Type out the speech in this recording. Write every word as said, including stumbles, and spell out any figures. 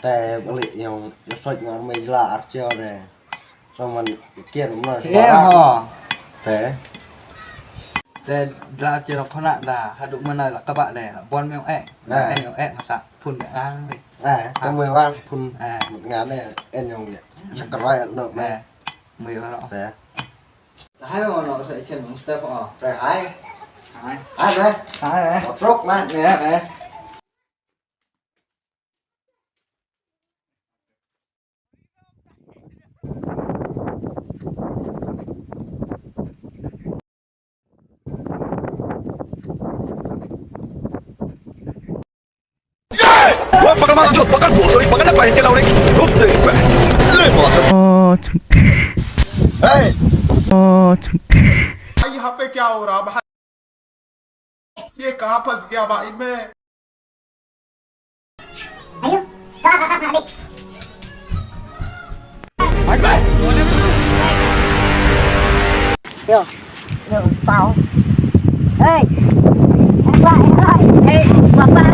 Te balik yang yosoj ngar me jela archeo de. Soman kian mna. He ho. Te. Te jela archeo khona da haduk mana la kabak de. Bon me ong eh. Nah. En ong eh masa pun de ngang de. Eh, te me wan pun. Eh. Ngan de en ong de. Chakrai no me. Eh. Me ro. Te. Hai mo no sa chen mo step o. Te hai. Hai. Hai me. Hai me. Truk man. Eh eh. Wah, pakai mata jut, pakai bosoi, pakai apa yang kita udah. Hey. Oh, ये कहाँ फंस गया भाई मैं? Yo, yo, tao. Hey, hey, hey, hey, hey,